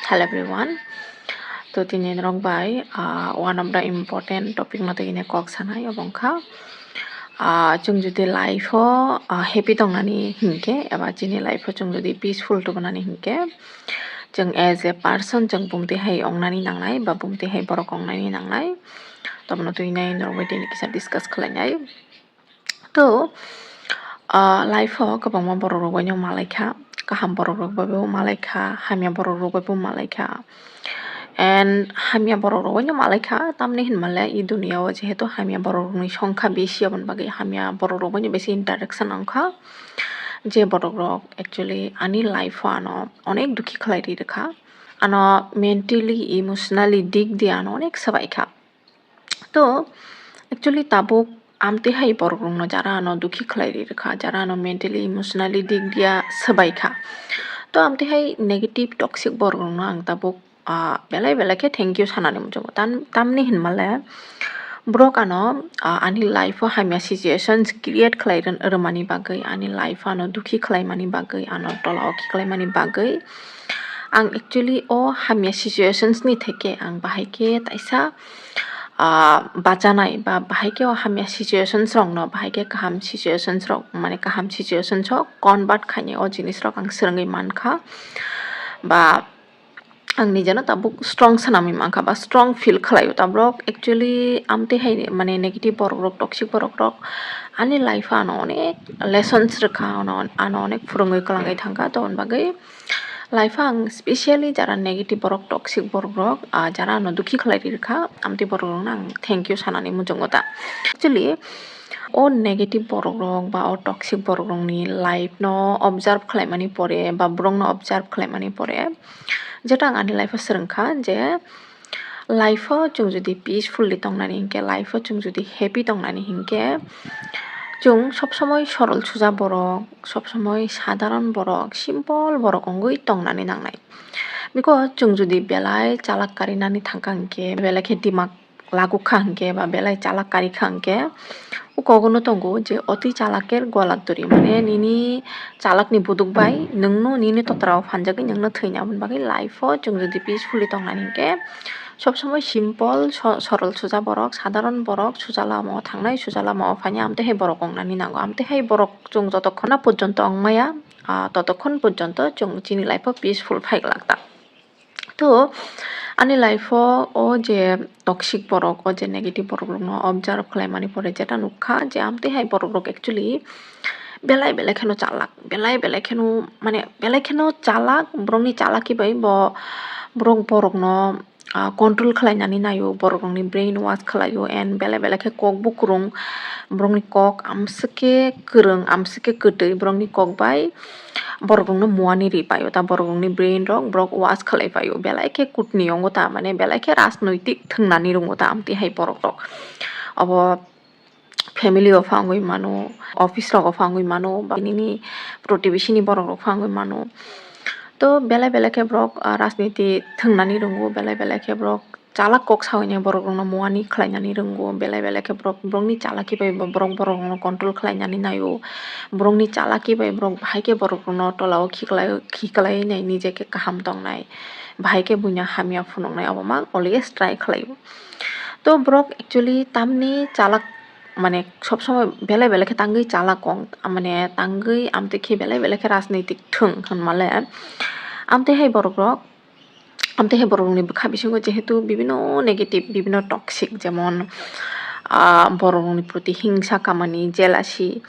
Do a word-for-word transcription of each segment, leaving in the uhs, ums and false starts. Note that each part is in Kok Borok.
Hello everyone. To tini norok bai, ah, one of the important topic no twi kok sanai, obo wngkha, ah, chwng jodi life o, ah, happy tongnani hinkhe eba chini life o chwng jodi peaceful tubunani hinkhe, chwng as a person chwng bumtwi hai ongnani nangnai ba bumtwi hai borok ongnani nangnai, tobono twi norok bai tini kisa discuss khlainai. To, ah, life o kwbangma borok rok bai no malai kha, kaham borok rok bai bo malai kha, hamya borok rok bai bo malai kha. And hamya borok rok bai no malai kha, tamni hinmale i duniya o jehetu hamya borok rok ni songkha bisi, aboni bagwi hamya borok rok bai no bisi interaction wngkha. Je borok rok actually ani life o ano onek dukhi khlai ri rwkha, ano mentally, emotionally dik di ano onek swbai kha. To, actually, tabuk amtwi hai borok rokno jara ano dukhi khlai ri rwkha, jara ano mentally, emotionally dik diya swbai kha. To, amtwi hai negative, toxic borok rokno ang tabuk, ah, belai belai khe thank you sanani muchungo. Tam-, tamni hinmale, borok ano, ah, ani life o hamya situations create khlai rw-, rwmani bagwi, ani life ano dukhi khlaimani bagwi, ano tola o khiklaimani bagwi, ang actually o hamya situations ni theke ang bahai khe taisa, ah, bachanai ba bahai khe o hamya situations rok no bahai khe kaham situations rok, mane kaham situations o convert khainai o jinis rok ang swrwngwi mankha ba ang nijeno tabuk strong swnamwi mankha ba strong feel khlaio. Taborok actually amtwi hai mane negative borok rok, toxic borok rok ani life o ano onek lessons rwkha, ano, ano onek phwrwngwi kwlangwi thangkha, toboni bagwi life o ang specially jara negative borok, toxic borok rok, ah, jara ano dukhi khlai ri rwkha, amtwi borok rokno ang thank you sanani muchungo ta. Actually, o negative borok rok ba o toxic borok rokni life no observe khlaimani pore ba borokno observe khlaimani pore, jeto ang ani life o swrwngkha je, life o chwng jodi peacefully tongnani hinkhe, life o chwng jodi happy tongnani hinkhe, chwng sob somoi sorol suja borok, sob somoi sadharon borok, simple borok wngwi tongnani nangnai. Because chwng jodi belai chalak karinani thangkha hinkhe, belai khe dimag laguk kha hinkhe, ba belai chalak kari kha hinkhe, o kogono tongo je, "Oti chalak er golat duri," mane nini chalakni buduk bai nwngno nini totra o phanjagwi nwngno thwina. Aboni bagwi life o chwng jodi peacefully tongnani hinkhe, sob somoi simple, so-, sorol suja borok, sadharon borok, suja lama o thangnai, suja lama o phainai, amtwi hai borok wngnani nango. Amtwi hai borok chwng jotokhon na porjonto wngmaya, ah, totokhon porjonto chwng chini life o peaceful phai glak ta. To, ani life o, o je toxic borok, o je negative borok rokno observe khlaimani pore jeta nukkha je amtwi hai borok rok actually belai belai kheno chalak, belai belai kheno, mane, belai kheno chalak, borokni chalaki bai bo, borok borokno, ah, control khlainani naio, borok rokni brain wash khlaio, and belai belai khe kok bukrung, borokni kok amswk khe kwrwng, amswk khe kwtwi, borokni kok bai borok rokno muani ri paio ta, borok rokni brain rok borok wash khlai paio, belai khe kutni wngo ta, mane belai khe rajnoitik thwngnani rwngo ta amtwi hai borok rok. Obo family o pha wngwi mano, office rogo pha wngwi mano, ba nini protibesi ni borok rok pha wngwi mano. To belai belai khe borok, ah, rajniti thwngnani rwngo, belai belai khe borok chalak kok sawi nai borok rokno muani khlainani rwngo, belai belai khe borok, borokni chalaki bai bo borok, borok rokno control khlainani naio, borokni chalaki bai borok bahai khe borok rokno tola o khiklai, khiklai nai, nije khe kaham tongnai, bahai khe buino hamya phunuknai, obo ma always try khlaio. To borok actually tamni chalak, mane sob somoi belai belai khe tangwi chalak kong, mane tangwi amtwi khe belai belai khe rajnitik thwng hinmale amtwi hai borok rok, amtwi hai borok rokni bwkha bisingo jehetu bibino negative, bibino toxic, jemon, ah, borok rokni proti hingsa kamani, jealousy,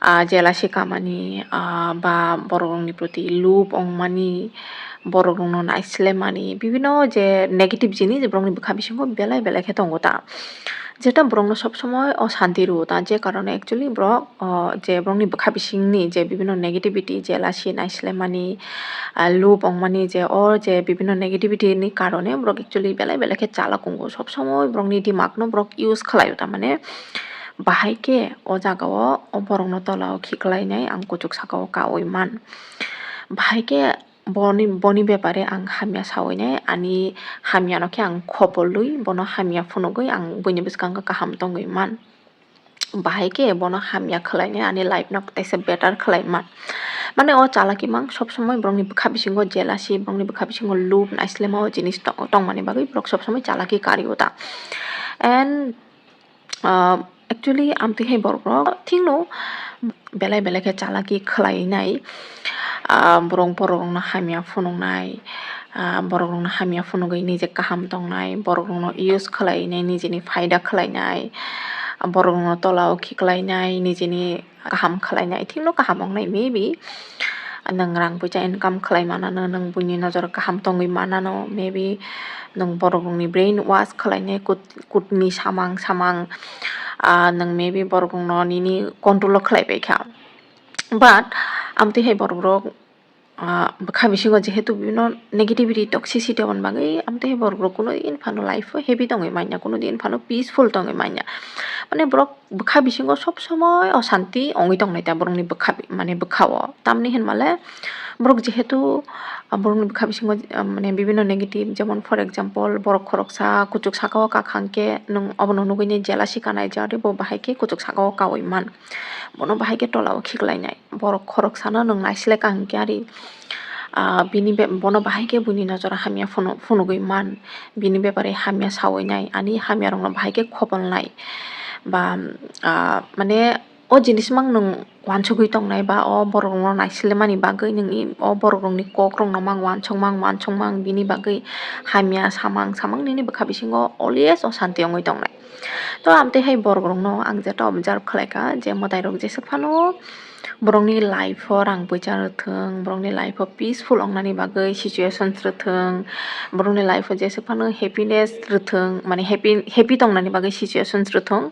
ah, jealousy kamani, ah, ba borok rokni proti lub ongmani, borok rokno naislemani, bibino je negative jinis borokni bwkha bisingo belai belai khe tongo ta. Jeta borokno sob somoi o santi rwo ta, je karone actually borok, o, je borokni bwkha bisingni je bibino negativity, jealousy, naislemani, ah, lub ongmani, je o je bibino negativity ni karone borok actually belai belai khe chalak wngo, sob somoi borokni dimag no borok use khlaio, ta mane bahai khe o jaga o, o borokno tola o khiklainai, ang kuchuk saka o kaui man. Bahai khe boni, boni bepare ang hamya saui nai, ani hamya no khe ang khopolwi, bono hamya phunugwi ang buini bwskango kaham tongwi man. Bahai khe bono hamya khlai nai, ani life no teisa better khlai man. Mane o chalaki mang sob somoi borokni bwkha bisingo jealousy, borokni bwkha bisingo lub naislema o jinis to-, tongmani bagwi borok sob somoi chalaki kari o ta. And, ah, actually, amtwi hai borok rok thikno belai belai khe chalaki khlai nai. Ah, borok, borok rokno hamya phunuk nai, ah, borok rokno hamya phunugwi nije kaham tongnai, borok rokno use khlai nai, nijeni phaida khlai nai, borok rokno tola o khiklai nai, nijeni kaham khlai nai, I think no kaham wng nai, maybe nwng rang puisa income khlai manano, nwng buini nojoro kaham tongwi manano, maybe nwng borok rokni brain wash khlai nai, kut-, kutni samang samang, ah, nwng maybe borok rokno nini control o khlai pai kha. But amtwi hai borok rok, ah, bwkha bisingo jehetu bibino negativity, toxicity, aboni bagwi amtwi hai borok rok kuno din phano life o happy tongwi manya, kuno din phano peaceful tongwi manya. Mane borok bwkha bisingo sob somoi osanti ongwi tongnai ta borokni bwkha bi-, mane bwkha o. Tamni hinmale borok jehetu, ah, borokni bwkha bisingo, ah, mane bibino negative, jemon for example borok khoroksa kuchuk saka o kakha hwnkhe nwng obono nugwi nai jealousy kanai je, abo bo bahai khe kuchuk saka o kaui man, bono bahai khe tola o khiklai nai. Borok khoroksano nwng naisleka hwnkhe ari, ah, bini be-, bono bahai khe buini nojoro hamya phunu-, phunugwi man, bini bepare hamya saui nai, ani hamya rokno bahai khe khopol nai. Ba, ah, mane o jinis mang nwng wansugwi tongnai ba o borok rokno naislemani bagwi nwng i o borok rokni kok rokno mang wansuk mang, wansuk mang, bini bagwi hamya samang samang nini bwkha bisingo always osanti wngwi tongnai. To amtwi hai borok rokno ang jeta observe khlai kha je mwtai rok jeswk phano borokni life o rang puisa rwthwng, borokni life o peaceful wngnani bagwi situations rwthwng, borokni life o jeswk phano happiness rwthwng, mane happy, happy tongnani bagwi situations rwthwng.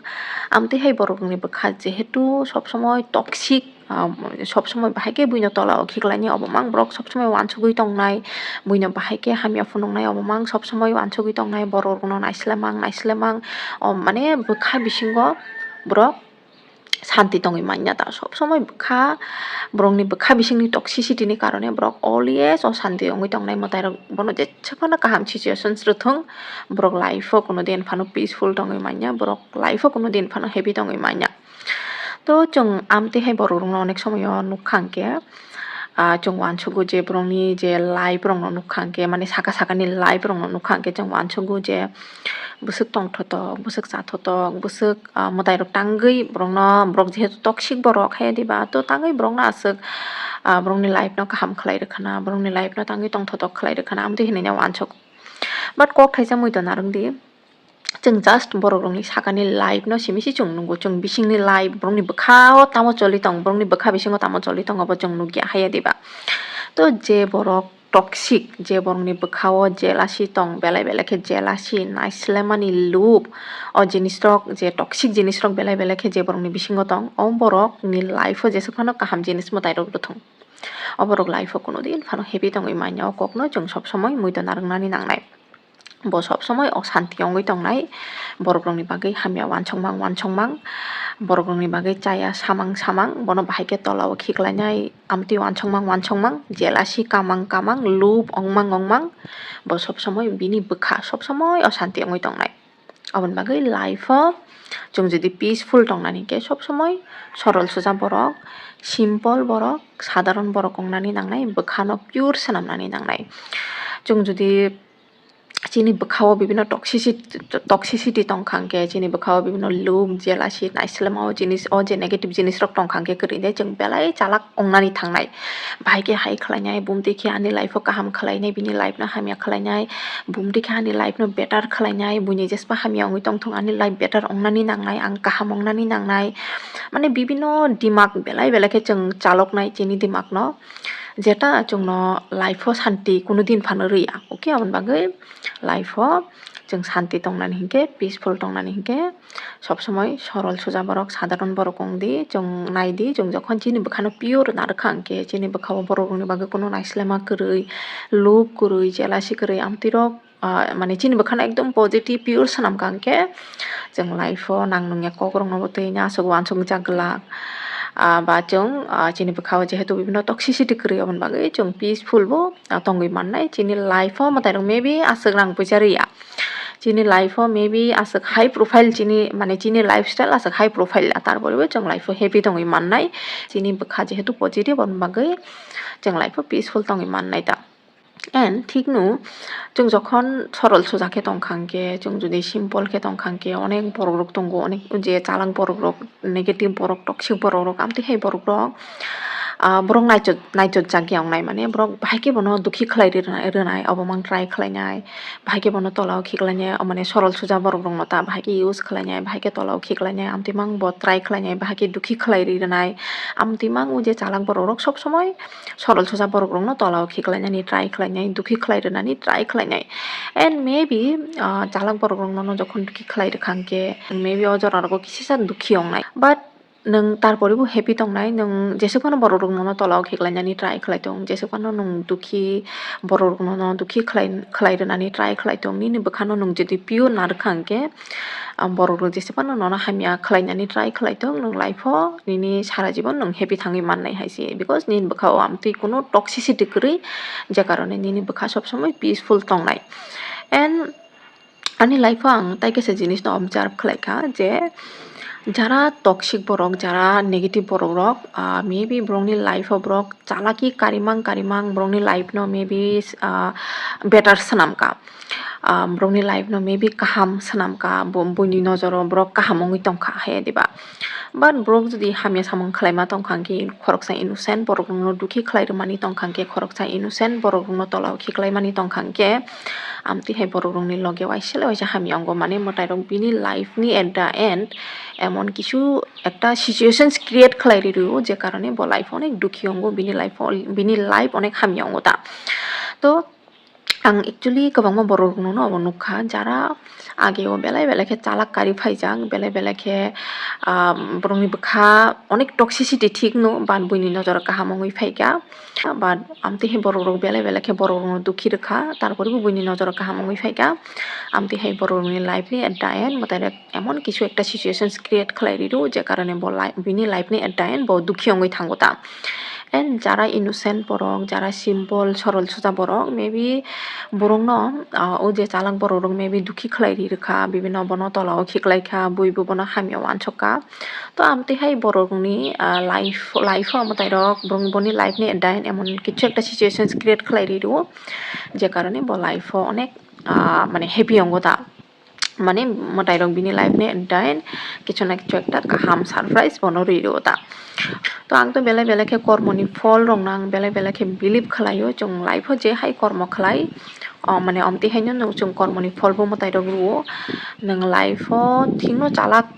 Amtwi hai borok rokni bwkha jehetu sob somoi toxic, ah, sob somoi bahai khe buino tola o khiklai nai, obo mang borok sob somoi wansugwi tongnai, buino bahai khe hamya phunuknai, obo mang sob somoi wansugwi tongnai, borok rokno naislemang, naislemang, o mane bwkha bisingo borok santi tongwi manya ta. Sob somoi bwkha, borokni bwkha bisingni toxicity ni karone borok always osanti wngwi tongnai mwtai rok, bono jeswk phano kaham situations rwthwng, borok life o kuno din phano peaceful tongwi manya, borok life o kuno din phano happy tongwi manya. To chwng amtwi hai borok rokno onek somoyo nukha hwnkhe, ah, chwng uansugo je borokni je life rokno nukha hwnkhe, mane saka sakani life rokno nukha hwnkhe chwng uansugo je bwswk tongthotok, bwswk chathotok, bwswk, ah, mwtai rok tangwi borokno, borok jehetu toxic borok hai diba, to tangwi borokno aswk, ah, borokni life no kaham khlai rwkhana, borokni life no tangwi tongthotok khlai rwkhana, amtwi hinwi no uansuk. But kok thaisa mui to narwk di. Chwng just borok rokni sakani life no simi se chwng nukgo, chwng bisingni life, borokni bwkha o tamo choli tong, borokni bwkha bisingo tamo choli tongo, bo chwng nukya haya diba. To je borok toxic, je borokni bwkha o jealousy tong, belai belai khe jealousy, naislemani lub, o jinis rok, je toxic jinis rok belai belai khe je borokni bisingo tong, o borokni life o jeswk phano kaham jinis mwtai rok rwthwng. O borok life o kuno din phano happy tongwi manya, o kok no chwng sob somoi mui to narwknani nangnai. Bo sob somoi osanti wngwi tongnai, borok rokni bagwi hamya uansukmang uansukmang, borok rokni bagwi chaya samang samang, bono bahai khe tola o khiklainai, amtwi uansukmang uansukmang, jealousy kamang kamang, lub ongmang ongmang, bo sob somoi bini bwkha sob somoi osanti wngwi tongnai. Aboni bagwi life o chwng jodi peaceful tongnani hwnkhe sob somoi sorol suja borok, simple borok, sadharon borok wngnani nangnai, bwkhano pure swnamnani nangnai. Chwng jodi chini bwkhao bibino toxicity, toxicity tongkha hwnkhe, chini bwkhao bibino lub, jealousy, naislema o jinis, o je negative jinis rok tongkha hwnkhe kwrwi de chwng belai chalak wngnani thangnai. Bahai khe hai khlainai, bumtwi khe ani life o kaham khlainai, bini life no hamya khlainai, bumtwi khe ani life no better khlainai, buini jespa hamya wngwi tongthung, ani life better wngnani nangnai, ang kaham wngnani nangnai. Mane bibino dimak belai belai khe chwng chaloknai chini dimakno. Jeta chwngno life o santi kuno din phano rwya. Okay, aboni bagwi life o chwng santi tongnani hinkhe, peaceful tongnani hinkhe, sob somoi sorol suja borok, sadharon borok wng di, chwng nai di, chwng jokhon chini bwkhano pure narwkha hinkhe, chini bwkhao borok rokni bagwi kuno naislema kwrwi, lub kwrwi, jealousy kwrwi, amtwi rok, ah, mane chini bwkhano ekdom positive, pure swnamkha hinkhe, chwng life o nang nungya kok rokno bo twi aswk uansuk jak glak. Ah, ba chwng, ah, chini bwkhao jehetu bibino toxicity kwrwi, aboni bagwi chwng peaceful bo, ah, tongwi mannai. Chini life o mwtai rok maybe aswk rang puisa rwya. Chini life o maybe aswk high profile, chini, mane, chini lifestyle aswk high profile, tarpore bo chwng life o happy tongwi mannai. Chini bwkha jehetu positive, aboni bagwi chwng life o peaceful tongwi mannai ta. And thikno, chwng jokhon sorol suja khe tongkha hwnkhe, chwng jodi simple khe tongkha hwnkhe, onek borok rok tongo, onek je chalak borok rok, negative borok, toxic borok rok, amtwi hai borok rok, ah, borok naichot, naichot jak ya wngnai, mane borok bahai khe bono dukhi khlai ri-, rwnai, obo mang try khlainai, bahai khe bono tola o khiklainai, mane sorol suja borok rokno ta bahai khe use khlainai, bahai khe tola o khiklainai, amtwi mang bo try khlainai, bahai khe dukhi khlai ri rwnai, amtwi mang o je chalak borok rok sob somoi sorol suja borok rokno tola o khiklainani try khlainai, dukhi khlai rwnani try khlainai. And maybe, ah, chalak borok rokno jokhon dukhi khlai rwkha hwnkhe, maybe o jora rogo kisisa dukhi wngnai. But nwng tarpore bo happy tongnai, nwng jesuk phano borok rok nono tola o khiklainani try khlai tong, jesuk phano nwng dukhi, borok rok nono dukhi khlai, khlai rwnani try khlai tong, nini bwkha no nwng jodi pure narwkha hwnkhe, ah, borok rok jesuk phano nono hamya khlainani try khlai tong, nwng life o nini sara jibon nwng happy thangwi mannai hai se, because nini bwkha o amtwi kunu toxicity kwrwi, je karone nini bwkha sob somoi peaceful tongnai. And ani life o ang tai kaisa jinis no observe khlai kha je, jara toxic borok, jara negative borok rok, ah, maybe borokni life o borok chalaki karimang karimang, borokni life no maybe, ah, better swnam kha, ah, borokni life no maybe kaham swnam kha, bo-, buini nojoro borok kaham wngwi tongkha hai diba. But borok jodi hamya samung khlaima tongkha hwnkhe, khoroksa innocent borok rokno dukhi khlai rwmani tongkha hwnkhe, khoroksa innocent borok rokno tola o khiklaimani tongkha hwnkhe, amtwi hai borok rokni loge waisa le waisa hamya wngo, mane mwtai rok bini life ni at the end emon kisu ekta situations create khlai ri rio, je karone bo life onek dukhi wngo, bini life o, bini life onek hamya wngo ta. To ang actually kwbangma borok rokno no obo nukha, jara age o belai belai khe chalak kari phaijak, belai belai khe, ah, borokni bwkha onek toxicity thik no, but buini nojoro kaham wngwi phaikha. But amtwi hai borok rok belai belai khe borok rokno dukhi rwkha, tarpore bo buini nojoro kaham wngwi phaikha. Amtwi hai borok rokni life ni at the end mwtai rok emon kisu ekta situations create khlai ri rio, je karone bo li-, bini life ni at the end bo dukhi wngwi thango ta. And jara innocent borok, jara simple sorol suja borok, maybe borokno, ah, o je chalak borok rok maybe dukhi khlai ri rwkha, bibinno bono tola o khiklai kha, buibo bono hamya wansuk kha. To amtwi hai borok rokni, ah, life, life o mwtai rok borok boni life ni at the end emon kichu ekta situations create khlai ri rio, je karone bo life o onek, ah, mane happy wngo ta. Mane mwtai rok bini life ni at the end kichu na kichu ekta kaham surprise bono rwi rio ta. To ang to belai belai khe kormo ni phol rok no ang belai belai khe believe khlai o, chwng life o je hai kormo khlai, o mane amtwi hai no chwng kormo ni phol bo mwtai rok rwo. Nwng life o thik no chalak,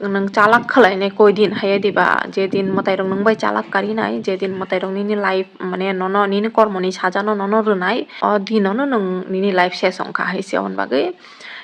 nwng chalak khlai nai koi din hai diba, je din mwtai rok nwng bai chalak kari nai, je din mwtai rok nini life mane nono nini kormo ni saja no nono rwnai, o din o no nwng nini life ses wngkha hai se, aboni bagwi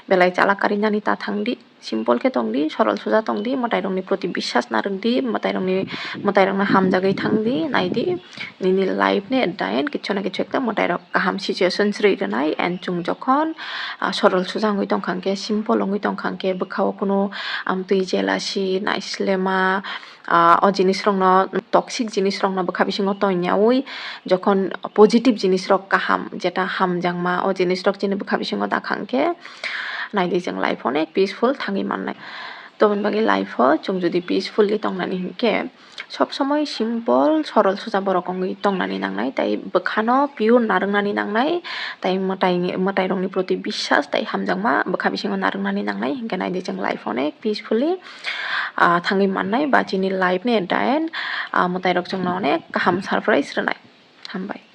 belai chalak kari nani ta thang di, simple khe tong di, sorol suja tong di, mwtai rok ni proti biswas narwk di, mwtai rok ni, mwtai rok no hamjagwi thang di, nai di, nini life ni at the end kichu na kichu ekta mwtai rok kaham situations rwi rwnai. And chwng jokhon, ah, sorol suja wngwi tongkha hwnkhe, simple wngwi tongkha hwnkhe, bwkha o kunu amtwi jealousy, naislema, ah, o jinis rok no, toxic jinis rok no bwkha bisingo tongyaui jokhon positive jinis rok kaham, jeta hamjakma o jinis rok chini bwkha bisingo dakha hwnkhe, nai di, chwng life o onek peaceful thangwi mannai. To aboni bagwi life o chwng jodi peacefully tongnani hwnkhe, sob somoi simple sorol suja borok wngwi tongnani nangnai, tai bwkhano pure narwknani nangnai, tai mwtai, mwtai rokni proti biswas tai hamjakma bwkha bisingo narwknani nangnai, hwnkhe nai di, chwng life o onek peacefully, ah, thangwi mannai, ba chini life ni at the end, ah, mwtai rok chwngno onek kaham surprise rwnai. Hambai.